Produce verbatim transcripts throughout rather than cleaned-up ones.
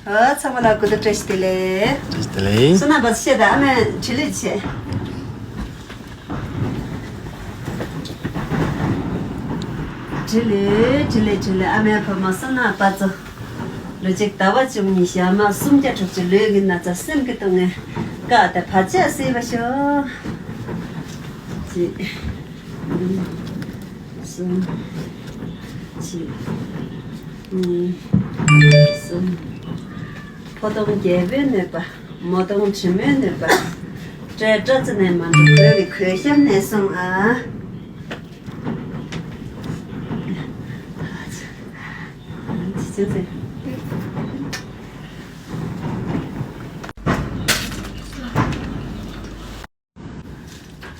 ཨ། ཚང་མ་ལ་དགོང་དྲོ་བཀྲ་ཤིས་བདེ་ལེགས། བཀྲ་ཤིས་བདེ་ལེགས། བསོད་ནམས་པ་ཚོ། བཤད་དང་། ཨ་མས་འཕྲིན་ལས་བྱས། འཕྲིན་ལས། འཕྲིན་ལས། འཕྲིན་ལས། ཨ་མའི་བུ་མོ་བསོད་ནམས་པ་ཚོ། ལོ་གཅིག་ཟླ་བ་བཅུ་གཉིས། ཞག་མ་སུམ་བརྒྱ་དྲུག་ཅུ། ལུས་ཀྱི་ན་ཚ་སེམས་ཀྱི་སྡུག་བསྔལ། བཀག་སྟེ་བར་ཆད་སེལ་བར་ཤོག་གཅིག་གསུམ། གཅིག་གཉིས། གསུམ། ཕོ་དོང་རྒྱལ་པོའི་གནོད་པ། མོ་དོང་དྲི་མོའི་གནོད་པ། སྤྲེལ་སྤྲ་ཚོ་ནས་མ་འགྲོ། གོས་ཀྱི་གོས་ཤམ་ནས་སོང་ཨ།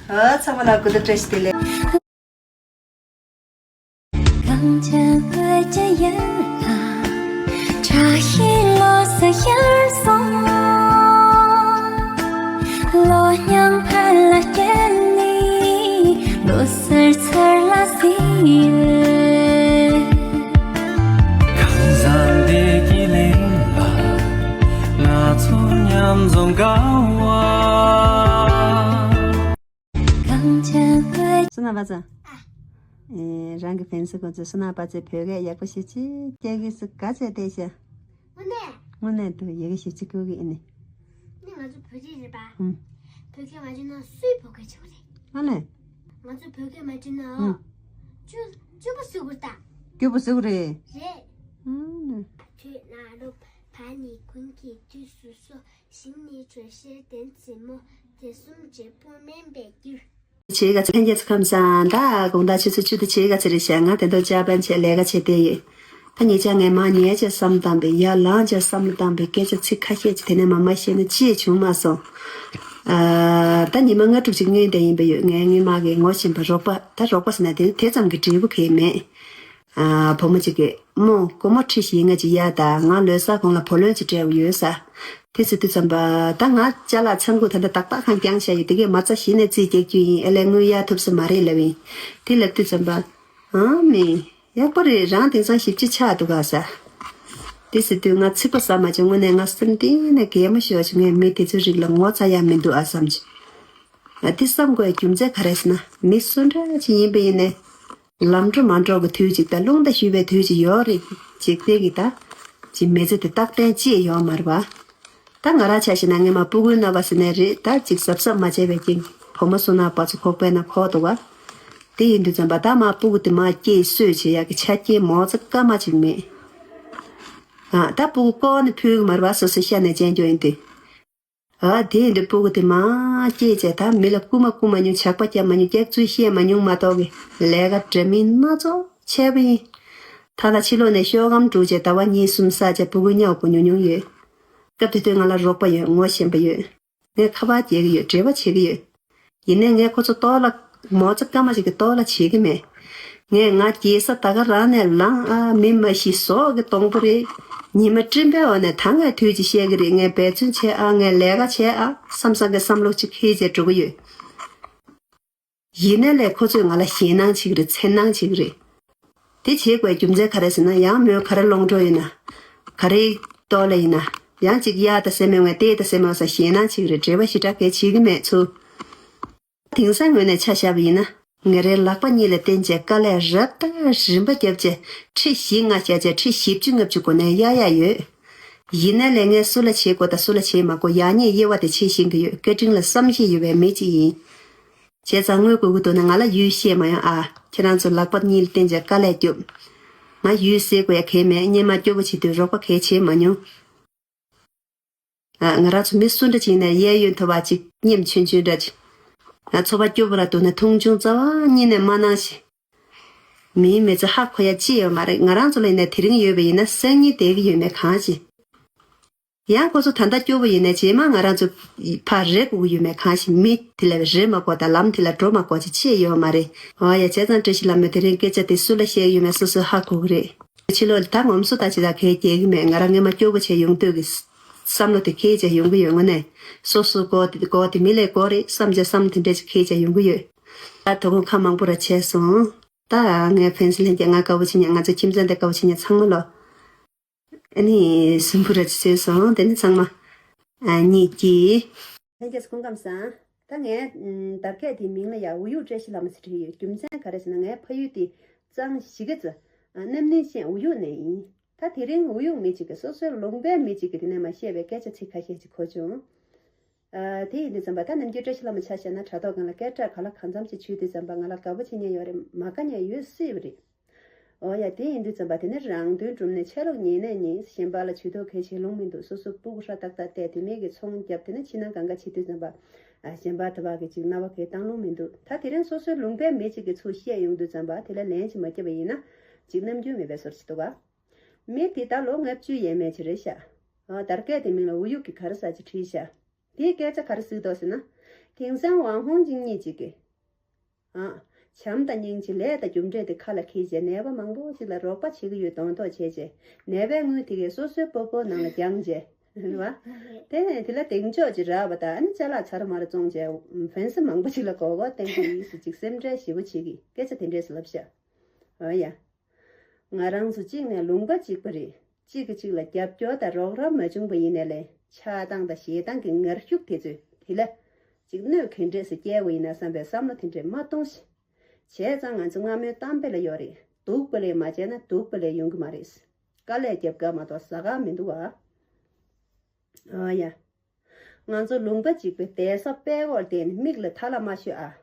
ཨ། ཚང་མ་ལ་དགོང་དྲོ་བཀྲ་ཤིས་བདེ་ལེགས། གངས་ཅན་བོད་ཀྱི་ཡུལ་ལ། བཀྲ་ཤིས་ལོ་གསར་ཤར་སོང་། ལོ་མྱང་ཕར་ལ་བསྐྱལ་ནས། ལོ་གསར་ཚུར་ལ་གཟིགས། ཁང་བཟང་བདེ་སྐྱིད་གླིང་ལ། ང་ཚོ་མཉམ་འཛོམས་དགའ་བ། གངས་ཅན་བོད། བསོད་ནམས་པ་ཚོ། ཨ། ཨེ། རང་གི་ཕན་སི་ཁོ་ཚོས་བསོད་ནམས་པ་ཚོས་བོད་སྐད་ཡག་པོ་ཞེ་ཅིག་སྐྱེལ་གི་སི་ག་བྱས་བསྡད་ཤག་དངོས་གནས། དངོས་གནས་འདུག་ཡི་གེ་ཞེ་ཅིག་བཀོད་གི་ཨེ་ནི། ནི་ང་ཚོ་བོད་རིགས་རེད་པ། ཨུམ། བོད་སྐད་མ་བརྗོད་ན་སུས་བོད་སྐད་བརྗོད་གི་རེད། ཨ་ལས། ང་ཚོ་བོད་སྐད་མ་བརྗོད་ན། ཨུམ། སྐྱུ་སྐྱུར་པོ་བཟོ་གི་རེད་ད། སྐྱུར་པོ་བཟོ་གི་རེད། རེད། ཨུམ། བ་ནི་རུ། བ་ནི་གུང་གི་དུས་སུ་སོ། ཞིང་ནི་དྲོད་གཤེར་ལྡན་མཛེས་མོ། དེ་གསུམ་འབྲས་བུ་སྨིན་པའི་རྒྱུ། བྱེད་ག་ཚེ་ཕན་རྒྱ་ཚ་ཁམས་བཟང་། ད་དགོང་དག་ཆུ་ཚོད་བཅུ་དང་ཕྱེད་ཀ་ཙམ་རེད་ཤག་ང་དེ་འདྲ་ཅག་པན་བྱས་ལས་ཀ་བྱས་བསྡད་ཡོད། ད་ཉེ་ཆར་ངས་མ་ཉལ་བྱས་བསམ་བཏང་པས། ཡར་ལངས་བྱས་བསམ་བློ་བཏང་པས། སྐད་ཆ་ཚིག་ཁ་ཤས་ཅིག་དེ་ནས་མར་མ་བཤད་ན་ཅི་ཡང་བྱུང་མ་སོང་། ཨ། ད་ཉི་མ་ལྔ་དྲུག་ཅིག་སྔོན་དེ་ཡིན་པ་ཡོད། ངའི་སྔོན་མ་གི་ངོ་ཤེས་པ་རོགས་པ། ད་རོགས་པ་ཟེར་ན་དེ་དེ་ཙམ་གྱི་འབྲས་བུ་གང་ཡང་མེད། ཨ། བུ་མོ་གཅིག་གིས་རྨོ་སྒོར་མོ་ཁྲི་བཞི་ལྔ་ཅིག་གཡར་དང་། ང་ལོ་གསར་གོང་ལ་བུ་ལོན་ཅིག་སྤྲད་དགོས་ཡོད་ཟེར། དེ་ཟེར་དུས་ཙམ་པ། ད་ང་ཅ་ལག་ཚང་ཁུག་ད་ལྟ་ཏག་ཏག་ཁང་བརྐྱངས་བཞག་ཡོད། དེ་གས་མ་རྩ་གཞི་ནས་རྩིས་རྒྱག་རྒྱུ་ཡིན། ཨེ་ལས་དངུལ་གཡར་ཐུབ་ས་མ་རེད་ལབ་ཡིན། དེ་ལབ་དུས་ཙམ་པ། ཨང་མི། ཡག་པོ་རེད། རང་དེང་སང་ཞིབ་ཅིག་ཆགས་འདུག་ག་ཟེར། དེ་ཟེར་དུས་ང་ཚིག་པ་ཟ་མ་བྱུང་། དངོས་གནས་ང་སེམས་གཏིང་ནས་གད་མོ་ཤོར་བྱུང་། ངས་མི་དེ་ཚོའི་རིགས་ལ་ངོ་ཚ་ཡག་མི་འདུག་ཨ་བསམ་བྱུང་། ཨ། དེ་བསམ་དགོས་རྒྱུ་མཚན་ག་རེ་ཟེར་ན། མི་སུ་འདྲ་ཅིག་ཡིན་པ་ཡིན་ནའི། ལམ་འགྲོ་མ་འགྲོ་གི་དུས་ཅིག་དང་། རླུང་རྟ་ཞུ་བའི་དུས་ཅིག་ཡོད་རེད། ཅིག་དེ་གི་ད་ཅིག་མི་ཚེ་དེ་རྟག་བརྟན་ཅི་ཡང་ཡོད་མ་རེད་པ། ད་ང་རང་ཆ་བཞག་ན་སྔོན་མ་སྤུ་གུའི་རྣམ་པ་ཟེར་ནའི་རེད། ད་ཅིག་གཟབ་གཟབ་མ་བྱས་པའི་རྐྱེན་བུ་མོ་བསོད་ནམས་པ་ཚོ་ཁོག་པའི་ནང་ཁོག་འདུག་ག་དེ་ཡིན་དུས་ཙམ་པ་ད་མར་སྤུ་གུ་དེ་མར་སྐྱེས་གསོས་བྱེད་ཡག་གི་ཆ་རྐྱེན་མོ་ཙ་སྐར་མ་ཅིག་མེད། ཨ། ད་སྤུ་གུ་བཀོག་ནས་ཕུལ་གི་མ་རེད་པ། སོ་སོའི་ཤ་ནས་བཙེམ་རྒྱུ་ཡིན་དུས། ཨ། དེ་ཡིན་དུས་སྤུ་གུ་དེ་མར་སྐྱེས་བྱས། ད་མི་ལ་རྐུ་མ་རྐུ་མ་མྱོང་། ཇག་པ་རྐྱབ་མ་མྱོང་། སྐྱག་རྫུན་བཤད་མ་མྱོང་མ་གཏོགས་ཀྱི་ལས་ཀ་འདྲ་མིན་སྣ་ཚོགས་བྱས་པ་ཡིན། ད་ལྟ་ཕྱི་ལོགས་ནས་ཤོག་སྒམ་སྒྲུག་བྱས་ཟླ་བ་གཉིས་གསུམ་བསགས་བྱས་སྤུ་གུ་ཉལ་དགོས་མྱོང་མྱོང་ཡོད། སྐབས་དེ་དུས་ང་ལ་རོགས་པ་ཡོད། ངོ་ཤེས་པ་ཡོད། ངས་ཁ་པར་རྒྱག་གི་ཡོད། འབྲེལ་བ་བྱེད་ཀྱི་ཡོད། ཡིན་ནའི་ངས་ཁོ་ཚོ་གཏོར་བརླག་མོ་ཙ་སྐར་མ་ཞིག་གི་གཏོར་བརླག་བྱེད་ཀྱི་མེད། ངས་ང་རྒྱལ་ས་ད་ག་རང་ནས་ལངས་ཨ། མི་མ་ཤི་ཟོག་གི་སྡོང་པོ་རེད། ཉི་མ་སྤྲིན་པའི་འོག་ནས་ད་ངས་དུས་ཅིག་བཤད་ཀྱི་རེད། ངས་འབད་བརྩོན་བྱས་ཨ། ངས་ལས་ཀ་བྱས་ཨ་བསམ་བསམ་གི་བསམ་བློ་ཅིག་འཁྱེར་བྱས་འགྲོ་གི་ཡོད། ཡིན་ནའི་ལས་ཁོ་ཚོས་ང་ལ་ཞེད་སྣང་བྱེད་ཀྱི་རེད། འཚེར་སྣང་བྱེད་ཀྱི་རེད། དེ་བྱེད་དགོས་རྒྱུ་མཚན་ག་རེ་ཟེར་ན། ཡང་མོས་ག་རེ་ལོངས་སྤྲོད་ཡིན་ན། ག་རེ་གཏོར་ལ་ཡིན་ན། ཡང་ཅིག་གཡར་ད་ཟེར་མི་འོང་། བལྟས་ད་ཟེར་མི་འོང་ཟེར་ཞེད་སྣང་བྱེད་ཀྱི་རེད། འབྲེལ་བ་ཞེ་དྲག་གལ་བྱེད་ཀྱི་མེད་ཚུལ། དེང་སང་ངོས་ནས་ཆ་བཞག་པ་ཡིན་ན། ང་རའི་ལག་པ་གཉིས་ལ་བརྟེན་བྱས་དཀའ་ལས་རབ་དང་རིམ་པ་བརྒྱབ་བྱས་ཁྲི་བཞི་ལྔ་བཞག་བྱས་ཁྲི་བཞི་བཅུ་ལྔ་བཅུ་གོ་ནས་གཡར་ཡག་ཡོད། ཡིན་ནའི་ལས་ངས་སུ་ལ་བྱེད་དགོས་དང་སུ་ལ་བྱེད་མ་དགོས་ཡག་ཉེས་དབྱེ་བ་དེ་ཕྱེ་ཤེས་ཀྱི་ཡོད། སྐད་འཕྲིན་ལ་བསམ་ཤེས་ཡོད་པའི་མི་གཅིག་ཡིན། བྱས་ཙང་དངུལ་དགོས་ཀྱི་འདུག་ན་ང་ལ་ཡུལ་བཤད་མ་ཡོང་ཨ། ཁྱེད་རང་ཚོ་ལག་པ་གཉིས་ལ་བརྟེན་བྱས་དཀའ་ལས་རྒྱོབ། ང་ཡུལ་ཟེར་དགོས་ཡ་གང་ཡང་མེད། སྔོན་མ་སྐྱོ་པོ་བྱེད་དུས་རོགས་པ་གང་ཡང་བྱས་མ་མྱོང་། ཨ། ང་རང་ཚོ་མི་སུ་འདྲ་ཅིག་ཡིན་ན་གཡས་གཡོན་ཐོབ་པ་ཅིག་སྙེམས་ཆུང་ཆུང་འདྲ་ཅིག་ཨ། ཚོར་བ་སྐྱོ་པོ་ར་འདུག་ན་མཐོང་ཆུང་རྩ་བ་ཉིད་ནས་མ་གནང་ཞིག་མིའི་མི་ཚེ་ཧ་གོ་ཡ་ཅི་ཡོད་མ་རེད། ང་རང་ཚོ་ལ་ཡིན་ན་དེ་རིང་ཡོད་པ་ཡིན་ན་སང་ཉིན་བསྡད་ཀྱི་ཡོད་མེད་གང་ཤེས། ཡང་ཁོ་ཚོ་ད་ལྟ་སྐྱོ་པོ་ཡིན་ནའི་རྗེས་མ་ང་རང་ཚོ་ཕར་རེད་དགོས་ཀྱི་ཡོད་མེད་གང་ཤེས། མི་དེ་ལ་རེད་མ་དགོས་དང་ལམ་དེ་ལ་འགྲོ་མ་དགོས་ཅིག་ཅི་ཡོད་མ་རེད། འོ་ཡ། བྱས་ཙང་བཀྲ་ཤིས་ལྷ་མོས་དེ་རིང་སྐད་ཆ་དེ་སུ་ལ་བཤད་ཡོད་མེད་སོ་སོས་ཧ་གོ་གི་རེད། ཕྱི་ལོགས་ལ་ད་ངོམ་སོ་ད་ཅི་ད་གས་རྒྱག་གི་མེད། ང་རང་སྔོན་མ་སྐྱོ་པོ་བྱས་ཡོང་དུས་ཀྱི་བསམ་བློ་དེ་ཁེལ་བྱས་ཡོང་གི་ཡོད། དངོས་གནས་སོ་སོའི་མགོ་དེ་མགོ་དེ་མི་ལས་མགོ་རེད་བསམ་བྱས་བསམ་དེ་འདྲ་ཅིག་ཁེལ་བྱས་ཡོང་གི་ཡོད། ད་དོ་དགོང་ཁ་མང་པོ་ར་བྱས་སོང་། ད་ངའི་ཕན་སི་ལྷན་རྒྱས་ང་དགའ་བོ་བྱེད་ཉན། ང་ཚོ་ཁྱིམ་ཚང་འདི་དགའ་བོ་བྱེད་ཉན་ཚང་མ་ལོ། ཨ་ནི་གསོན་པོ་ར་ཅི་བྱས་སོང་། དེ་ནི་ཚང་མ་ཨ་གཉིད་ཀྱིས། ལྷན་རྒྱས་སྐུ་ཁམས་བཟང་། ད་ངས་ཨམ་དར་སྐད་དེའི་མིང་ལ་ཡ་འུ་ཡུག་བཀྲ་ཤིས་ལྷ་མོ་ཟེར་བྲིས་ཡོད། རྒྱུ་མཚན་ག་རེ་ཟེར་ན། ངའི་ཕ་ཡུལ་དེ་གཙང་གཞིས་ཀ་རྩེ་ཨ་རྣམ་གླིང་ཤན་འུ་ཡུག་ནས་ཡིན། ད་དེ་རིང་འུ་ཡུག་མི་གཅིག་གིས་སོ་སོའི་ལུང་པའི་མི་གཅིག་གིས་དེ་ནས་མར་བཤད་པའི་སྐད་ཆ་ཚིག་ཁ་ཤས་ཅིག་གོ་བྱུང་། ཨ་དེ་ཡིན་དུས་ཙམ་པ། ད་ནམ་རྒྱུན་བཀྲ་ཤིས་ལྷ་མོ་ཆ་བཞག་ན་དྲ་ཐོག་སྒང་ལ་སྐད་གྲགས་ག་ལ་གང་འཚམ་ཅིག་བྱུང་དུས་ཙམ་པ། ང་ལ་དགའ་པོ་བྱེད་མཁན་ཡོད་རེད། མ་དགའ་མཁན་ཡོད་སྲིད་པ་རེད། འོ་ཡ། དེ་ཡིན་དུས་ཙམ་པ། དེ་ནི་རང་དོན་སྒྲུབ་ནས་ཆ་ལུགས་ཉེས་ནས་ཉེས། གཞན་པ་ལ་ཇུས་གཏོགས་གལ་ཆེ་ལུང་མི་འདུག། སོ་སོ་སྤུ་གུ་ཧྲ་ཏག་ཏག་བལྟས། དེ་མིན་གྱི་ཚོང་བརྒྱབ། དེ་ནས་ཕྱི་ནང་གང་ག་བྱེད་དུས་ཙམ་པ། ཨ་གཞན་པ་དེ་བ་གི་ཅིག་རྣ་བ་གས་བཏང་ལུང་མི་འདུག། ད་དེ་རིང་སོ་སོའི་ལུང་པའི་མི་གཅིག་གིས་ཚུར་བཤད་ཡོང་དུས་ཙམ་པ། དེ་ལ་ལན་ཅིག་མ་བརྒྱབ་པ་ཡིན་ན་ཅིག་རྣམ་འགྱུར་མེད་པའི་བཟོ་འདྲ་ཅིག་འདུག་ག། མི་དེ་ད་ལོ་ལྔ་བཅུ་ཡས་མས་ཅིག་རེད་ཤག། ཨ་དར་སྐད་དེའི་མིང་ལ་འུ་ཡུག་གིས་ག་རེ་ཟེར་ཅིག་བྲིས་ཤག། དེའི་སྐད་ཆ་ག་རེ་གཟིགས་འདུག་ཟེར་ན། དེང་སང་ཝང་ཧུང་ཅིང་གཉིས་གཅིག་གིས། ཨ། བྱམས་དང་སྙིང་རྗེ་ལས་དང་རྒྱུ་འབྲས་དེ་ཁ་ལ་འཁྱེར་བྱས། ནད་པ་མང་པོ་ཞིག་ལ་རོགས་པ་བྱེད་ཀྱི་ཡོད་མདོག་མདོག་བྱས་བྱས། ནད་པའི་དངུལ་དེ་གས་སོ་སོའི་སྤོ་སྤོ་ནང་ལ་བརྒྱངས་བྱས། རེད་བ། དེ་ནས་དེ་ལ་གདེང་འཇོག་ཅིག་རག་པ་དང་། ཨ་ནི་ཅ་ལག་ཚར་མར་བཙོངས་བྱས། ཧྥན་སི་མང་པོ་ཞིག་ལ་མགོ་སྐོར་བསྟན་གྱི་ཡིན་ཟེར་ཅིག་སེམས་ཁྲལ་ཞེ་པོ་བྱེད་ཀྱི། སྐད་ཆ་དེ་འདྲས་སུ་ལབ་ཤག། འོ་ཡ། ང་རང་ཚོ་གཅིག་ནས་ལུང་པ་གཅིག་པ་རེད། གཅིག་གིས་གཅིག་ལ་རྒྱབ་སྐྱོར་དང་རོགས་རམ་མ་བྱུང་པ་ཡིན་ནའི་ལས། ཆགས་སྡང་དང་ཞེ་སྡང་གི་ངར་ཤུགས་དེ་ཚོས་དེ་ལ་ཅིག་གནོད་ག་འདྲས་སེ་བསྐྱལ་བ་ཡིན་ན་བསམ་པའི་བསམ་བློ་དེ་འདྲས་མ་གཏོང་ཞིག། བྱས་ཙང་ང་ཚོ་སྔ་མོའི་གཏམ་དཔེ་ལ་ཡོད་རེད། སྡུག་པ་ལས་མ་བྱས་ན་སྡུག་པ་ལས་ཡོང་གི་མ་རེད། དཀའ་ལས་རྒྱབ་ཁ་མ་གཏོགས་ཟ་ཁ་མི་འདུག་ཨ། ཨ་ཡ། ང་ཚོ་ལུང་པ་གཅིག་པའི་བསྡད་ས་དཔའ་བོར་བསྡད་ནས་མིག་ལ་ཐ་ལ་མ་ཤོད་ཨ།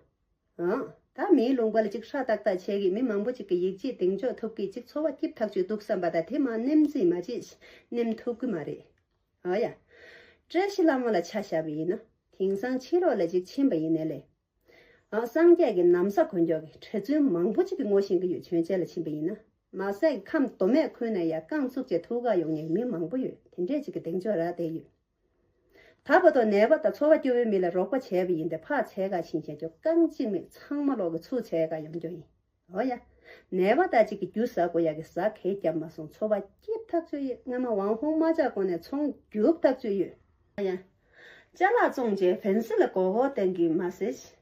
ཨང་། ད་མིའི་ལུང་པ་ལ་ཅིག་ཧྲ་ཏག་ཏག་བྱེད་ཀྱི་མི་མང་པོ་ཅིག་གི་ཡིད་ཆེས་གདེང་འཇོག་ཐོབ་ཀྱི། ཅིག་འཚོ་བ་སྐྱིད་ཐག་ཆོད་འདུག་བསམ་པ་དང་། དེ་མར་ནེམ་རྩིས་མ་བྱེད། ནེམ་ཐུབ་ཀྱི་མ་རེད། ཨ་ཡ། བཀྲ་ཤིས་ལྷ་མོ་ལ་ཆ་བཞག་པ་ཡིན་ན། དེང་སང་ཕྱི་ལོགས་ལ་ཅིག་ཕྱིན་པ་ཡིན་ནའི་ལས། ཨ་སངས་རྒྱས་ཀྱི་ན་བཟའ་གོན་མགྱོགས་ཀྱི་གྲྭ་བཙུན་མང་པོ་ཅིག་གིས་ངོ་ཤེས་ཀྱི་ཡོད། མཆོད་མཇལ་ལ་ཕྱིན་པ་ཡིན་ན། མ་ཟད་ཀྱི་ཁམས་མདོ་སྨད་ཁུལ་ནས་ཡར་རྐང་བཙུགས་བྱས་ཐུག་ག་ཡོང་མཁན་མི་མང་པོ་ཡོད། དེ་འདྲས་ཅིག་གིས་གདེང་འཇོག་རག་བསྡད་ཡོད། ད་བར་དུ་ནད་པ་དང་འཚོ་བ་སྐྱོ་བོའི་མི་ལ་རོགས་པ་བྱས་པ་ཡིན་ཏེ། ཕར་འཚོལ་ག་ཕྱིན་བྱས་ཀྱང་རྐང་གཅིག་མེད། ཚང་མ་ལོག་གི་ཚུར་འཚོལ་ག་ཡོང་རྒྱུ་ཡིན། འོ་ཡ། ནད་པ་དག་ཅིག་གིས་རྒྱུ་ཟ་དགོས་ཡག་གི་ཟ་གང་ཡང་བརྒྱབ་མ་སོང་། འཚོ་བ་སྐྱིད་ཐག་ཆོད་ཡོད། སྔ་མ་ཝང་ཧུང་མ་ཆགས་གོང་ནས་ཚོང་རྒྱུག་ཐག་ཆོད་ཡོད། འོ་ཡ། ཅ་ལག་བཙོངས་བྱས་ཧྥན་སི་ལ་མགོ་སྐོར་བསྟན་གྱི་མ་ཟད།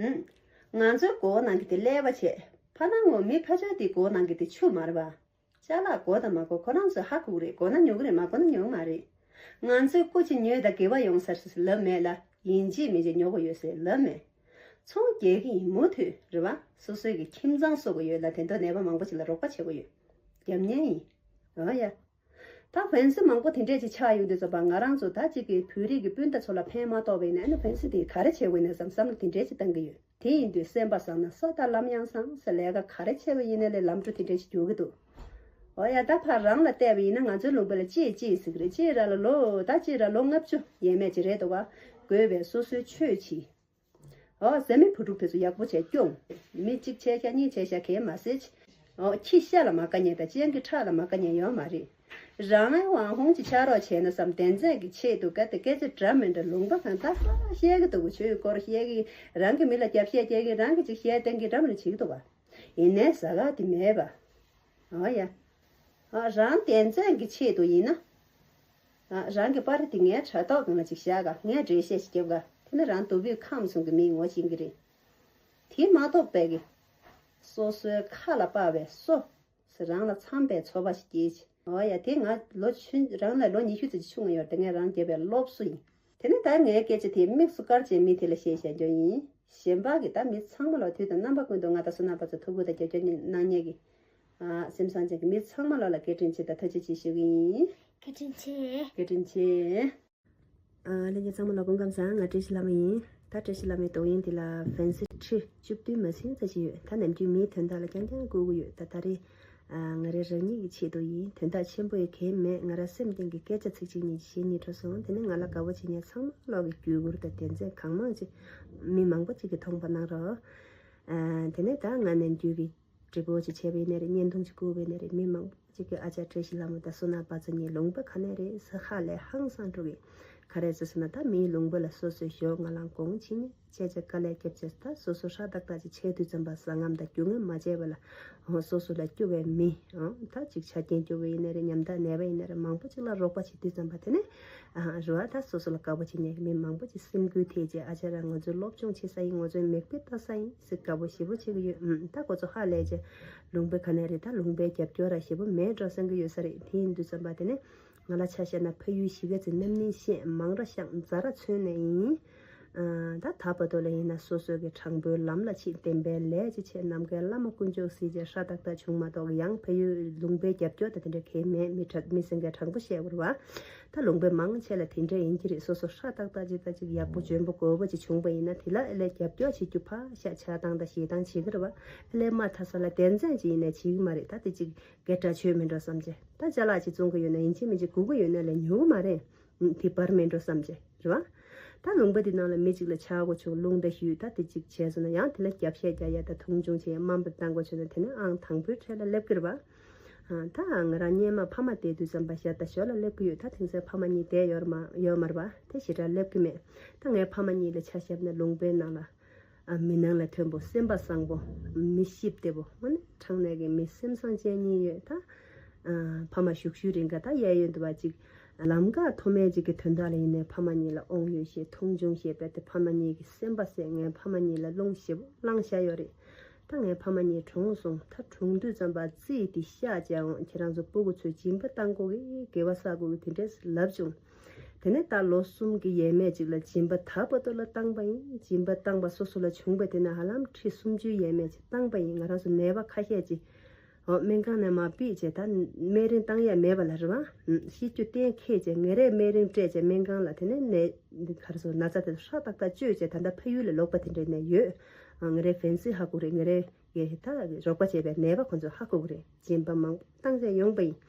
ཨུམ། ང་ཚོའི་མགོ་ནང་གི་དེ་ཀླད་པ་བྱས། ཕ་ནང་ངོ་མི་ཕ་ཆོས་དེའི་མགོ་ནང་གི་དེ་ཆུ་མ་རེད་པ། ཅ་ལག་དགོས་དང་མ་དགོས་ཁོ་རང་ཚོས་ཧ་གོ་གི་རེད། དགོས་ན་ཉོ་གི་རེད། མ་དགོས་ན་ཉོ་གི་མ་རེད། ང་ཚོའི་སྐུ་མཁྱེན་ཉོས་དང་དགེ་བ་ཡོང་ས་རེད་ཟེར་ལབ་མེད་ལ། ཡིན་གཅིག་མིན་གཅིག་ཉོ་དགོས་ཡོད་ཟེར་ལབ་མེད། ཚོང་རྒྱག་གི་ཡིན་མུ་མཐུད་རེད་པ། སོ་སོའི་གི་ཁྱིམ་ཚང་གསོ་དགོས་ཡོད་ལ། དེ་འདྲ་ནད་པ་མང་པོ་ཞིག་ལ་རོགས་པ་བྱེད་དགོས་ཡོད། རྒྱབ་གཉེར་ཡིན། འོ་ཡ། ད་ཧྥན་སི་མང་པོ་དེ་འདྲས་ཅིག་ཆགས་ཡོང་དུས་ཙམ་པ། ང་རང་ཚོ་ད་ཅིག་གི་བོད་རིགས་ཀྱི་སྤུན་ཟླ་ཚོ་ལ་ཕན་མ་ཐོགས་པ་ཡིན་ན། ཨ་ནི་ཧྥན་སི་དེས་ག་རེ་བྱེད་དགོས་ན་བསམ་བསམ་བློ་དེ་འདྲས་ཅིག་བཏང་གི་ཡོད། དེ་ཡིན་དུས་སེམས་པ་བཟང་ན་ས་དང་ལམ་ཡང་བཟང་ཟེར། ལས་ཀ་ག་རེ་བྱས་པ་ཡིན་ན་ལས་ལམ་འགྲོ་དེ་འདྲས་ཅིག་འགྱོ་གི་འདུག། འོ་ཡ། ད་ཕར་རང་ལ་བལྟས་པ་ཡིན་ན། ང་ཚོའི་ལུང་པ་ལ་གཅེས་གཅེས་ཟེར་གི་རེད། གཅེས་ར་ལ་ལོ། ད་གཅེས་ར་ལོ་ལྔ་བཅུ་ཡས་མས་ཅིག་རེད་འདུག་ག། དགོས་པའི་སོ་སོའི་ཆོས་བྱེད། འོ། བཟའ་མི་བུ་ཕྲུག་དེ་ཚོ་ཡག་པོ་བྱས་སྐྱོང་། མི་གཅིག་བྱས་ཤག་གཉིས་བྱས་ཤག་གས་མ་ཟད། འོ། ཁྱི་ཤ་ལ་མ་དགའ་མཁན་དང་སྤྱང་ཀི་ཁྲག་ལ་མ་དགའ་མཁན་ཡོད་མ་རེད། རང་ཨེ་ཝང་ཧུང་ཅིག་ཆགས་རོགས་བྱས་ན་བསམ། བདེན་འཛིན་གྱི་ཆེད་དུ་ག་དེ་སྐད་ཆ་འདྲ་མི་འདྲ་ལུང་པ་གང་ད་བཤད་གི་འདུག་གི། ཆོས་སྐོར་བཤད་གི། རང་གི་མི་ལ་རྒྱབ་བཤད་རྒྱག་གི། རང་གི་ཅིག་བཤད་བསྟན་གི། འདྲ་མི་འདྲ་བྱེད་ཀྱི་འདུག་བ། ཡིན་ནའི་ཟ་ག་དེ་མེད་པ། འོ་ཡ། ཨ། རང་བདེན་འཛིན་གྱི་ཆེད་དུ་ཡིན་ན། ཨ། རང་གི་པར་དེ་ངའི་དྲ་ཐོག་སྒང་ལ་ཅིག་བཞག་ག། ངས་འགྲེལ་བཤད་ཅིག་རྒྱབ་ག། དེ་ནི་རང་དུ་བུས་ཁམས་གསུམ་གྱི་མིའི་ངོ་ཤེས་ཀྱི་རེད། དེ་མ་གཏོགས་པའི་གི་སོ་སོའི་ཁ་ལ་དཔག་པའི་སོ་ཟེར། རང་ལ་འཚམ་པའི་ཚོར་བ་ཞིག་སྐྱེས་ཅིག། འོ་ཡ། དེ་ང་ལོ་ཆུང་། རང་ལས་ལོ་ཉི་ཤུ་ཙམ་ཅིག་ཆུང་ང་ཡོད་རེད། དེ་ངས་རང་བརྒྱབ་པའི་སློབ་གསོ་ཡིན། དེ་ནས་ད་ངའི་སྐད་ཆ་དེ་དམིགས་སུ་བཀར་བྱས་མི་དེ་ལ་བཤད་བཞག་རྒྱུ་ཡིན། གཞན་པ་གི་ད་མི་ཚང་མ་ལོ། དུས་དང་རྣམ་པ་ཀུན་ཏུ་ང་དང་བསོད་ནམས་པ་ཚོ་ཐུགས་ཁུར་དང་རྒྱབ་སྐྱོར་གནང་མཁན་གྱི། ཨ། སེམས་བཟང་ཅན་གྱི་མི་ཚང་མ་ལོ་ལ་བཀའ་དྲིན་ཆེ་དང་ཐུགས་རྗེ་ཆེ་ཞུ་གི་ཡིན། བཀའ་དྲིན་ཆེ། བཀའ་དྲིན་ཆེ། ཨ། ལྷན་རྒྱས་ཚང་མ་ལ་སྐུ་ཁམས་བཟང་། ང་བཀྲ་ཤིས་ལྷ་མོ་ཡིན། ད་བཀྲ་ཤིས་ལྷ་མོའི་དོགས་ཡིན་དེ་ལ་ཧྥན་སི་ཁྲི་བཅུ་བདུན་མ་ཟིན་ཙམ་ཞིག་ཡོད། ད་ནམ་རྒྱུན་མིའི་དོན་དག་ལ་རྐྱང་རྐྱང་བསྐུལ་གྱི་ཡོད། ད་ད་རེས། ཨ། ང་རའི་རང་ཉིད་ཀྱི་ཆེད་དུ་ཡིན། དོན་དག་ཆེན་པོ་ཡི་གེ་མེད། ང་རང་སེམས་གཏིང་གི་སྐད་ཆ་ཚིག་གཅིག་གཉིས་ཀྱི་གཞས་གཉིས་འགྲོ་སོང་། དེ་ནི་ང་ལ་དགའ་པོ་བྱེད་མཁན་ཚང་མ་ལོག་གི་བརྒྱུད་སྐུར་དང་བདེན་ཚད་གང་མང་ཅིག་མི་མང་པོ་ཅིག་གིས་མཐོང་པ་གནང་རོགས། ཨ། དེ་ནས་ད་ང་ནམ་རྒྱུན་གྱི་འབྲི་སྐུར་ཅིག་བྱས་པ་ཡིན་ནའི་རེད། བརྙན་ཐུང་ཅིག་བསྐུར་བ་ཡིན་ནའི་རེད། མི་མང་པོ་ཅིག་གིས་ཨ་ཅག་བཀྲ་ཤིས་ལྷ་མོ་དང་བསོད་ནམས་པ་ཚོ་གཉིས་ལུང་པ་ག་ནས་རེད་ཟེར་ཧ་ལས་ཧང་སང་འགྲོ་གི། ག་རེ་ཟེར་ཟེར་ན། ད་མིའི་ལུང་པ་ལ་སོ་སོའི་ཞོ་ང་ལང་གོང་ཕྱིན་ནས་བྱས་བྱས་དཀའ་ལས་བརྒྱབ་བྱས། ད་སོ་སོ་ཧྲ་ཏག་ཏག་ཅིག་བྱས་དུས་ཙམ་པ། ཟ་ངམ་དང་རྒྱུ་ངམ་མ་བྱས་པ་ལ། འོ། སོ་སོ་ལ་སྐྱོ་བའི་མི། འོ། ད་ཅིག་ཆ་རྐྱེན་སྐྱོ་བོ་ཡིན་ན་རེད། ཉམ་ཐག་ནད་པ་ཡིན་ན་རེད། མང་པོ་ཅིག་ལ་རོགས་པ་བྱེད་དུས་ཙམ་པ། དེ་ནས། ཨ། རེད་བ། ད་སོ་སོ་ལ་དགའ་པོ་བྱེད་མཁན་གྱི་མི་མང་པོ་ཅིག་སེམས་འགུལ་ཐེབས་བྱས། ཨ་ཅག་རང་ང་ཚོའི་སློབ་སྦྱོང་བྱེད་ས་ཡིན། ང་ཚོའི་མིག་དཔེ་ལྟ་ས་ཡིན་ཟེར་དགའ་པོ་ཞེ་པོ་བྱེད་ཀྱི་ཡོད། ཨུམ། ད་ཁོ་ཚོ་ཧ་ལས་བྱས། ལུང་པའི་ག་ནས་རེད། ད་ལུང་པའི་རྒྱབ་སྐྱོར་ར་ཞེ་པོ་མེད་འགྲོ་བསམ་གྱི་ཡོད་ས་རེད། དེ་ཡིན་དུས་ཙམ་པ། དེ་ནས་ང་ལ་ཆ་བཞག་ན། ཕ་ཡུལ་གཞིས་ཀ་རྩེ་རྣམ་གླིང་ཤན་མང་ར་ཤང་རྫ་ར་ཚུན་ནས་ཡིན། ཨ། ད་ད་བར་དུ་ལ་ཡིན་ན། སོ་སོ་གི་དྲང་པོའི་ལམ་ལ་ཆིག་བདེན་པའི་ལས་ཅིག་བྱས། ནམ་མཁའི་བླ་མ་དཀོན་མཆོག་གཟིགས་བྱས། ཧྲ་ཏག་ཏག་བྱུང་མ་གཏོགས། ཡང་ཕ་ཡུལ་ལུང་པའི་རྒྱབ་སྐྱོར་དང་དེ་འདྲ་གང་ཡང་མེད། མི་དྲག་མི་སེང་གེ་དྲང་པོ་བཤད་དགོས་རེད་བ། ད་ལུང་པའི་མང་ཆེ་ལ་དེ་འདྲ་ཡིན་གྱི་རེད། སོ་སོ་ཧྲ་ཏག་ཏག་ཅིག་ད་ཅིག་ཡག་པོ་འཇོན་པོ་དགོས་པོ་ཅིག་བྱུང་པ་ཡིན་ན། དེ་ལ་ཨེ་ལས་རྒྱབ་སྐྱོར་བྱེད་རྒྱུ་ཕར་བཞག། ཆགས་སྡང་དང་ཞེ་སྡང་བྱེད་ཀྱི་རེད་བ། ཨེ་ལས་མ་མཐའ་ས་ལ་དོན་ཚན་ཅིག་ཡིན་ན་བྱེད་ཀྱི་མ་རེད། ད་དེ་ཅིག་སྐད་གྲགས་ཆོད་མེད་འགྲོ་བསམ་བྱས། ད་ཅ་ལག་ཅིག་བཙོང་གི་ཡོད་ན། ཡིན་གཅིག་མིན་གཅིག་སྒུག་གི་ཡོད་ན་ལས་ཉོ་གི་མ་རེད། དེ་བར་མེད་འགྲོ་བསམ་བྱས་རེད་བ། ད་ལུང་པ་དེ་ནང་ལ་མི་གཅིག་ལ་ཆག་སྒོ་བྱུང་། རླུང་རྟ་ཞུས། ད་དེ་གཅིག་བྱས་སོང་ན། ཡང་དེ་ལ་རྒྱབ་བཤད་རྒྱག་ཡ་དང་མཐོང་ཆུང་བྱེད་ཡ། དམའ་འབེབས་གཏང་དགོས་བྱུང་ན། དེ་ནི་ཨང་དང་པོའི་གྲས་ལ་སླེབས་ཀྱི་རེད་བ། ཨ། ད་ང་རང་སྔོན་མ་ཕ་མ་བསྡད་དུས་ཙམ་པ་ཞབས་ད་ཞོར་ལ་སླེབས་ཀྱི་ཡོད། ད་དེང་སང་ཕ་མ་གཉིས་བསྡད་ཡོད་མ་ཡོད་མ་རེད་བ། དེ་ཞེ་དྲག་སླེབས་ཀྱི་མེད། ད་ངའི་ཕ་མ་གཉིས་ལ་ཆ་བཞག་ན། ལུང་པའི་ནང་ལ། ཨ། མི་ནང་ལ་མཐོན་པོ། སེམས་པ་བཟང་པོ། མི་གཤིས་བདེ་པོ། དངོས་གནས་དྲང་གནས་ཀྱི་མི་སེམས་བཟང་ཅན་གཉིས་ཡོད། ད། ཨ། ཕ་མ་བཞུགས་ཤུལ་རིང་ག་ད་གཡས་གཡོན་དུ་བ་ཅིག་ལམ་ཀ་མཐོ་དམན་ཅིག་གི་དོན་དག་ལ་ཡིན་ནའི་ཕ་མ་གཉིས་ལ་དབང་ཡོད་ཞེས་མཐོང་ཆུང་བྱས་པས། དེ་ཕ་མ་གཉིས་ཀྱི་སེམས་པ་བསད། ངའི་ཕ་མ་གཉིས་ལ་རླུང་ཞེ་པོ་བླངས་བཞག་ཡོད་རེད། ད་ངའི་ཕ་མ་གཉིས་གྲོངས་སོང་། ད་གྲོངས་དུས་ཙམ་པ་རྩིས་དེ་བཤགས་བྱས་འོང་། ཁྱེད་རང་ཚོ་སྤུ་གུ་ཚོས་སྦྱིན་པ་བཏང་དགོས་ཀྱི། དགེ་བ་བསགས་དགོས་ཀྱི། དེ་འདྲས་ལབ་བྱུང་། དེ་ནས་ད་ལོ་གསུམ་གྱི་ཡས་མས་ཅིག་ལ་སྦྱིན་པ་ད་བར་དུ་ལ་བཏང་པ་ཡིན། སྦྱིན་པ་བཏང་པ་སོ་སོ་ལ་བྱུང་བས། དེ་ནས་ཧ་ལམ་ཁྲི་སུམ་ཅུའི་ཡས་མས་ཅིག་བཏང་པ་ཡིན། ང་རང་ཚོ་ནད་པ་ཁ་ཤས་ཅིག། ཨོ། སྨན་ཁང་ནས་མར་ཕུད་བྱས། ད་སྨན་རིན་བཏང་ཡས་མེད་པ་ལ་རེད་བ། ཤི་རྒྱུ་གཏན་འཁེལ་བྱས། ངེད་རེས་སྨན་རིན་སྤྲད་བྱས་སྨན་ཁང་ལ། དེ་ནས་ནད་ག་རེ་ཟེར། ན་ཚ་དེ་ཚོ་ཧྲ་ཏག་ཏག་བཅོས་བྱས། ད་ལྟ་ཕ་ཡུལ་ལ་ལོག་པ་དེ་འདྲའི་ནད་ཡོད། ཨ། ངེད་རེས་ཕན་སི་ཧ་གོ་རེད། ངེད་རེས་ཀྱི་ད་རོགས་པ་བྱས་པའི་ནད་པ་ཁོ་ཚོ་ཧ་གོ་གི་རེད། སྦྱིན་པ་མང་པོ་བཏང་བྱས་ཡོང་པ་ཡིན།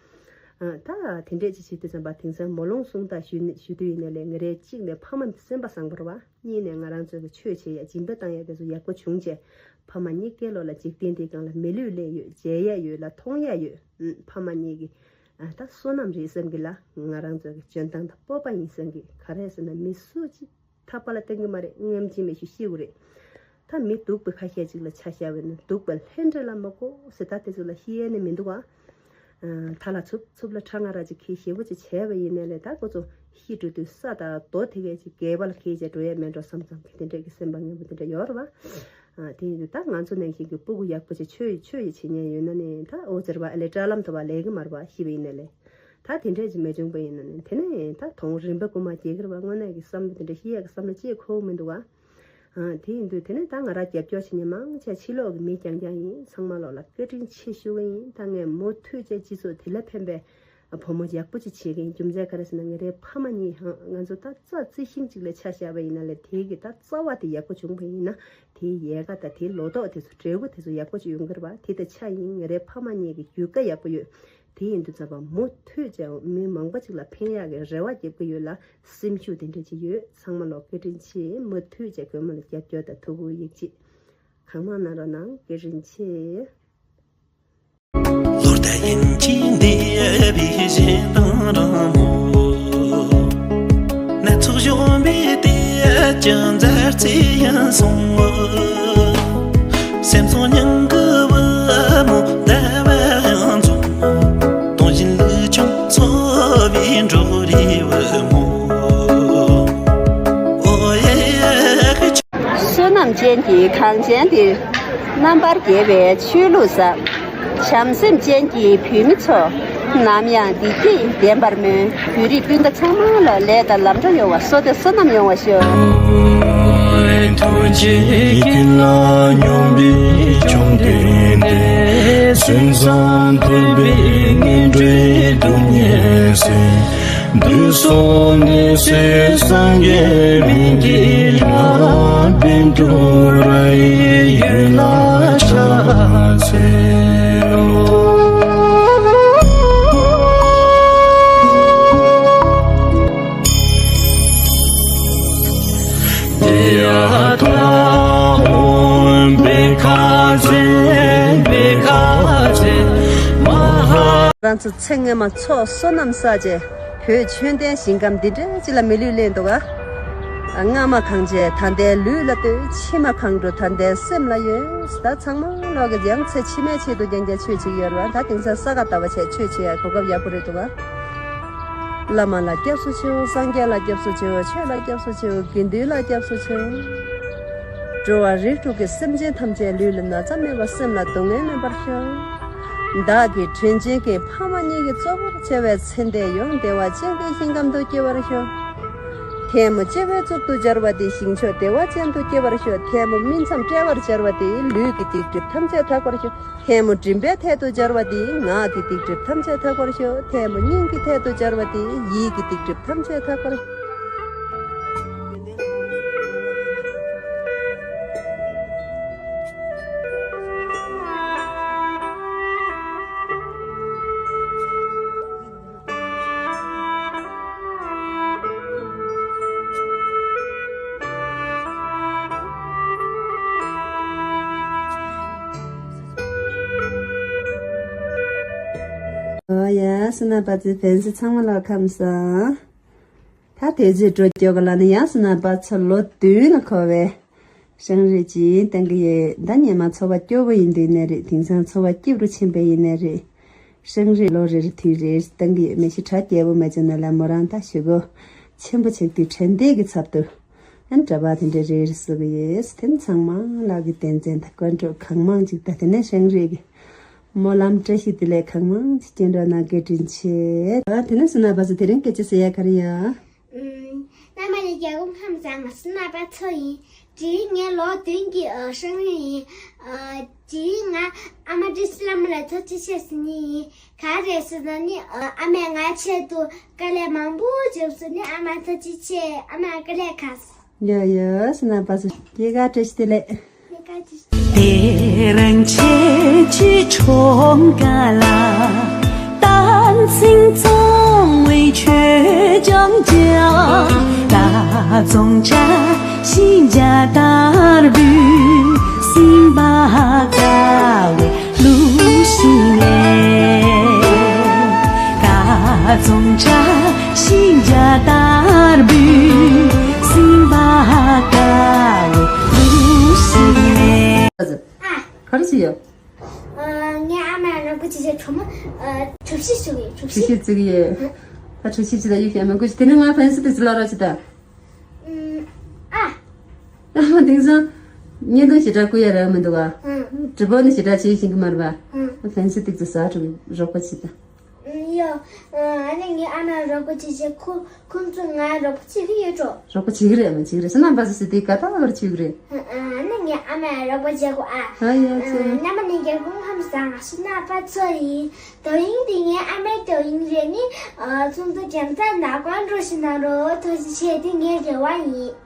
ཨ། ད་དེ་འདྲས་ཅིག་བྱེད་དུས་ཙམ་པ། དེང་སང་མོ་ལོང་གསུང་སྟངས་ཞུ་ནི་ཞུ་དུས་ཡིན་ནའི་ལས། ངེད་རེས་གཅིག་ནས་ཕ་མ་སེམས་པ་བཟང་པོ་རེད་བ། གཉིས་ནས་ང་རང་ཚོ་གི་ཆོས་བྱེད་ཡ། སྦྱིན་པ་བཏང་ཡ་དེ་ཚོ་ཡག་པོ་བྱུང་བྱས། ཕ་མ་གཉིས་ཀའི་ལོགས་ལ་འཇིག་རྟེན་འདིའི་སྒང་ལ་མི་ལུས་ལེན་ཡོད། མཇལ་ཡ་ཡོད་ལ་མཐོང་ཡ་ཡོད། ཨུམ། ཕ་མ་གཉིས་ཀྱི། ཨ། ད་བསོད་ནམས་རེད་བསམ་གི་ལ། ང་རང་ཚོ་གི་འཇོན་ཐང་དང་སྤོབས་པ་ཡིན་བསམ་གི། ག་རེ་ཟེར་ན། མི་སུ་གཅིག་ཐག་པ་ལ་གཏོང་གི་མ་རེད། སྔོན་ཆད་མེད་ཞུ་ཤི་དགོས་རེད། ད་མི་སྡུག་པའི་ཁ་ཤས་ཅིག་ལ་ཆ་བཞག་པ་ཡིན་ན། སྡུག་པ་ལྷན་འདྲེ་ལ་མ་གོ་ཟེར། ད་དེ་ཚོ་ལ་ཤི་ཡས་ནི་མི་འདུག་ག། ཨ། ཐ་ལ་འཚུབ་འཚུབ་ལ་ཁྲག་ང་ར་ཅིག་ཁྱེར་ཞེ་པོ་ཅིག་བྱས་པ་ཡིན་ནའི་ལས། ད་ཁོ་ཚོ་ཤི་འགྲོ་དུས་ས་དང་རྡོ་དེ་གས་ཅིག་སྒལ་པ་ལ་འཁྱེར་བྱས་འགྲོ་ཡས་མེད་འགྲོ་བསམ་བསམ་གི། དེ་འདྲས་ཀྱི་སེམས་པ་ངན་པ་དེ་འདྲ་ཡོད་རེད་བ། ཨ། དེ་ཡིན་དུས་ད་ང་ཚོ་ནང་བཞིན་གྱི་སྤུ་གུ་ཡག་པོ་ཅིག་ཆོས་ཆོས་ཡི་བྱེད་མཁན་ཡོད་ན་ནི། ད་འོ་ཟེར་བ་ཨ་ལས་དྲ་ལམ་དུ་བ་ལས་གི་མ་རེད་བ། ཤི་བ་ཡིན་ནའི་ལས། ད་དེ་འདྲས་ཅིག་མ་བྱུང་པ་ཡིན་ན་ནི། དེ་ནས་ད་དོང་རིམ་པ་རྐུ་མ་སྐྱེལ་གི་རེད་བ། དངོས་གནས་ཀྱི་བསམ་བློ་དེ་འདྲ་ཤི་ཡས་ཀྱི་བསམ་བློ་ཅིག་འཁོར་གི་མི་འདུག་ག། ཨ། དེ་ཡིན་དུས་དེ་ནས་ད་ང་རང་རྒྱབ་སྐྱོར་བྱེད་མཁན་མང་ཆེ་ཕྱི་ལོགས་ཀྱི་མི་རྐྱང་རྐྱང་ཡིན། ཚང་མ་ལོག་ལ་བཀའ་དྲིན་ཆེ་ཞུ་གི་ཡིན། ད་ངས་མུ་མཐུད་བྱས་སྤྱི་ཚོགས་དེ་ལ་ཕན་པའི་བུ་མོ་ཡག་པོ་ཅིག་བྱེད་ཀྱི་ཡིན། རྒྱུ་མཚན་ག་རེ་ཟེར་ན། ངེད་རའི་ཕ་མ་གཉིས་ཧང་ང་ཚོ་ད་རྩ་རྩི་ཤིང་གཅིག་ལ་ཆ་བཞག་པ་ཡིན་ན་ལས། དེའི་གི་ད་རྩ་བ་དེ་ཡག་པོ་བྱུང་བ་ཡིན་ན། དེའི་ཡལ་ག་དང་དེའི་ལོ་ཏོག་དེ་ཚོ་འབྲས་བུ་དེ་ཚོ་ཡག་པོ་ཅིག་ཡོང་གི་རེད་བ། དེ་ད་ཆ་ཡིན། ངེད་རའི་ཕ་མ་གཉིས་ཀྱི་རྒྱུད་ཀ་ཡག་པོ་ཡོད། དེ་ཡིན་དུས་ཙམ་པ་མུ་མཐུད་ཀྱང་མི་མང་པོ་ཅིག་ལ་ཕན་ཡག་གི་རེ་བ་རྒྱབ་ཀྱི་ཡོད་ལ། སེམས་ཤུགས་དེ་འདྲ་ཅིག་ཡོད། ཚང་མ་ལོག་བཀའ་དྲིན་ཆེ། མུ་མཐུད་ཀྱང་གུས་མོ་ལ་རྒྱབ་སྐྱོར་དང་ཐུགས་ཁུར་ཡིད་ཆེས་གང་མང་གནང་རོགས་གནང་། བཀའ་དྲིན་ཆེ། ལོ་ཟླ་ཡན་གྱི་འདས་པའི་གཞན་དང་རང་མོ། སྣ་ཚོགས་གཞོན་པའི་དེ་ཀྱང་མཛའ་བརྩེ་ཡང་སོང་། སེམས་སོང་མྱང་གི་བུ་མོ་ཟླ་བ་ཡང་འཛོམས། དུང་བཞིན་ལུས་ཆུང་འཚོ་བའི་འབྲོག་རིའི་བུ་མོ། ཨོ་ཡེ། བསོད་ནམས་ཅན་གྱི་གངས་ཅན་འདིར། རྣམ་པར་རྒྱལ་བའི་ཆོས་ལུགས་བཟང་། བྱམས་སེམས་ཅན་གྱི་བོད་མི་ཚོ། ནམ་ཡང་བདེ་སྐྱིད་ལྡན་པར་སྨོན། བོད་རིགས་སྤུན་ཟླ་ཚང་མ་ལ་ལས་དང་ལམ་འགྲོ་ཡོང་བ། བསོད་བདེ་བསོད་ནམས་ཡོང་བ་ཤོག། ཐུགས་རྗེ་ཀུན་ལ་སྙོམས་པའི་བཅོམ་ལྡན་འདས། སེམས་ཙམ་ཐུབ་པའི་ངན་འགྲོའི་སྡུག་བསྔལ་སེལ། དུས་གསུམ་ནི་སྲས་སངས་རྒྱས་མི་འདི་ལ། བན་དུ་ར་ཡི་ཡུལ་ལ་ཕྱག་འཚལ་ལོ། ཏདྱ་ཐཱ། ཨོཾ་བྷཻ་ཥ་ཛྱེ་བྷཻ་ཥ་ཛྱེ་མ་ཧཱ། རང་ཚོ་ཚེ་སྔོན་མ་ཚོགས་བསོད་ནམས་བསགས་བྱས། བོད་ཆོས་ལྡན་ཞིང་ཁམས་འདི་འདྲའི་ཅིག་ལ་མི་ལུས་ལེན་འདུག་ག་སྔ་མ་གང་བྱས་ད་ལྟའི་ལུས་ལ་ལྟོས། ཕྱི་མ་གང་འགྲོ་ད་ལྟའི་སེམས་ལ་ཡོད། ད་ཚང་མ་ལོག་གི་ཡང་ཚེ་ཕྱི་མའི་ཆེད་དུ་རྐྱང་རྐྱང་ཆོས་བྱེད་ཀྱི་ཡོད་རེད་བ། ད་དེང་སང་ས་ག་ཟླ་བ་བྱས་ཆོས་བྱེད་ཡ་གོ་སྐབས་ཡག་པོ་རེད་འདུག་ག་བླ་མ་ལ་སྐྱབས་སུ་མཆིའོ། སངས་རྒྱས་ལ་སྐྱབས་སུ་མཆིའོ། ཆོས་ལ་སྐྱབས་སུ་མཆིའོ། དགེ་འདུན་ལ་སྐྱབས་སུ་མཆིའོ། འགྲོ་བ་རིགས་དྲུག་གི་སེམས་ཅན་ཐམས་ཅད་ལུས་ལ་ན་ཚ་མེད་པར་སེམས་ལ་སྡུག་བསྔལ་མེད་པར་ཤོག་བདག་གིས་དྲིན་ཅན་གྱི་ཕ་མ་གཉིས་ཀྱི་གཙོ་བོར་བྱས་པའི་ཚེ་འདས་ཡོངས་བདེ་བ་ཅན་གྱི་ཞིང་ཁམས་སུ་སྐྱེ་བར་ཤོག་ཐལ་མོ་སྐྱེ་བོའི་གཙུག་ཏུ་སྦྱར་བ་དེ་ཞིང་མཆོག་བདེ་བ་ཅན་དུ་སྐྱེ་བར་ཤོག་ཐལ་མོ་སྨིན་མཚམས་བཀྲལ་བར་སྦྱར་བ་དེ་ལུས་ཀྱི་སྡིག་སྒྲིབ་ཐམས་ཅད་དག་པར་ཤོག་ཐལ་མོ་མགྲིན་པའི་ཐད་དུ་སྦྱར་བ་དེ་ངག་གི་སྡིག་སྒྲིབ་ཐམས་ཅད་དག་པར་ཤོག་ཐལ་མོ་སྙིང་གི་ཐད་དུ་སྦྱར་བ་དེ་ཡིད་ཀྱི་སྡིག་སྒྲིབ་ཐམས་ཅད་དག་པར། ཨོ་ཡ། བསོད་ནམས་པ་ཚོའི་ཕན་སེམས་ཚང་མ་ལ་ཁམས་བཟང་། ད་དེ་ཚོའི་འགྲོ་སྐྱོ་ག་ལ་ནི་ཡང་བསོད་ནམས་པ་ཚོ་ལོ་བདུན་ལ་འཁོར་བའི་ཧྲང་རི་ཅིག་བཏང་གི་ཡོད། ད་སྔོན་མ་འཚོ་བ་སྐྱོ་བོ་ཡིན་དུས་ནས་རེད། དེང་སང་འཚོ་བ་སྐྱིད་རུ་ཕྱིན་པ་ཡིན་ནས་རེད། ཧྲང་རི་ལོ་རེ་རེ་དུས་རེ་བཏང་གི་ཡོད། མི་ཤི་གྲ་རྒྱས་པོ་མ་བྱུང་ན་ལ་མོ་རང་ད་ཞུ་གོ་ཆེན་པོ་ཆགས་དུས་དྲན་རྟེན་གྱི་ཚབ་ཏུ་ཨན་འདྲ་པ་དེ་འདྲ་རེ་རེ་བཟོ་གི་ཡོད། དེ་ཚང་མ་ལག་གི་རྟེན་འཛིན་དང་བཀའ་འགྲོ་གང་མང་ཅིག་ད་དེ་ནས་ཧྲང་རི་གི་སྨོན་ལམ་བཀྲ་ཤིས་བདེ་ལེགས་གང་མང་ཅིག་སྐྱེ་འགྲོ་ན་བཀའ་དྲིན་ཆེ། ཨ་དེ་ནས་བསོད་ནམས་པ་ཚོ་དེ་རིང་སྐད་ཆ་ཟེར་ཡ་ག་རེ་ཡ། ཨུམ། རྣམ་པ་ལ་རྒྱལ་ཁོངས་ཁམས་བཟང་། ང་བསོད་ནམས་པ་ཚོ་ཡིན། དེ་རིང་ངའི་ལོ་བདུན་གྱི་ཨ་ཧྲང་རི་ཡིན། ཨ་དེ་རིང་ང་ཨ་མ་ཀྲི་སི་བླ་མ་ལ་ཐུགས་རྗེ་ཆེ་ཟེར་ནི་ཡིན། ག་རེ་ཟེར་ན་ནི་ཨ་ཨ་མས་ང་ཆེད་དུ་དཀའ་ལས་མང་པོ་བརྒྱབ་སོང་ནི། ཨ་མ་ཐུགས་རྗེ་ཆེ། ཨ་མ་དཀའ་ལས་ཁག་སོང་། ཡ་ཡ་བསོད་ནམས་པ་ཚོ་སྐྱེས་སྐར་བཀྲ་ཤིས་བདེ་ལེགས། དེ་རིང་ཁྱེད་ཀྱི་ཁྲོམ་ཁ་ལ། བསྟན་འཛིན་གཙང་བོའི་ཆོས་ཀྱང་རྒྱག་ད་རྫོང་བྱ་ཤིང་རྒྱ་དར་བུས་སིམ་པ་དཀའ་བའི་ལུགས་ཤིག་ལས། ད་རྫོང་བྱ་ཤིང་རྒྱ་དར་བུས་སིམ་པ་དཀའ་བའི་ལུགས་ཤིག་ལས། ཨ། ག་རེ་བྱེད་ཡོད། ཨ། ངའི་ཨ་མ་རོགས་པ་བྱེད་བྱེད་གྲོ་མོ། ཨ། གྲོ་ཕྱེ་བྱུག་ཡོད། གྲོ་གྲོ་ཕྱེ། ཕྱེ་བཙིགས་ཡོད། ད་གྲོ་ཕྱེ་ཅི་ད་ཡོད་ཤེས་མི་དགོས་ཤིག་དེ་ནས་ང་ཕན་སི་དེ་ཚོ་ལ་རོགས་བྱེད་ད། ཨ། ཨ་མ་དེང་སང་བརྙན་ཐུང་ཞེ་དྲག་བསྐུར་ཡ་རག་མི་འདུག་ག་ཨང་། ཀྲི་པོ་ནི་ཞེ་དྲག་བྱེད་ཤེས་ཀྱི་མ་རེད་པ། ཨང་། ཕན་སི་དེ་ཚོ་ཟ་གྲོ་རོགས་པ་བྱེད་ད། ཡོ། ཨ་ནི་ངའི་ཨ་མ་རོགས་པ་བྱེད་བྱེད་ཁོ་ཁོང་ཚོ་ང་རོགས་པ་བྱེད་ཀྱི་ཡོད་འགྲོ། རོགས་པ་བྱེད་ཀྱི་རེད། ཨ་མ་བྱེད་ཀྱི་རེད། བསོད་ནམས་པ་ཚོ་སི་དེ་ག་ད་བར་བྱེད་ཀྱི་རེད། ཨ་ནི་ངའི་ཨ་མ་རོགས་པ་བྱེད་གོ་ཨ། ཨ་ཡ་ཚེ། རྣམ་པ་ནི་རྒྱལ་ཁོངས་ཁམས་བཟང་། བསོད་ནམས་པ་ཚོ་ཡིན། དོ་དབྱིངས་འདི་ངའི་ཨ་མའི་དོ་དབྱིངས་རེད་ནི། ཨ་ཚོང་ཚོ་རྒྱ་མཚར་ནག་པང་འགྲོ་ཞིག་གནང་རོགས། ཐུགས་རྗེ་ཆེ། འདི་ངའི་རེ་བ་ཡིན།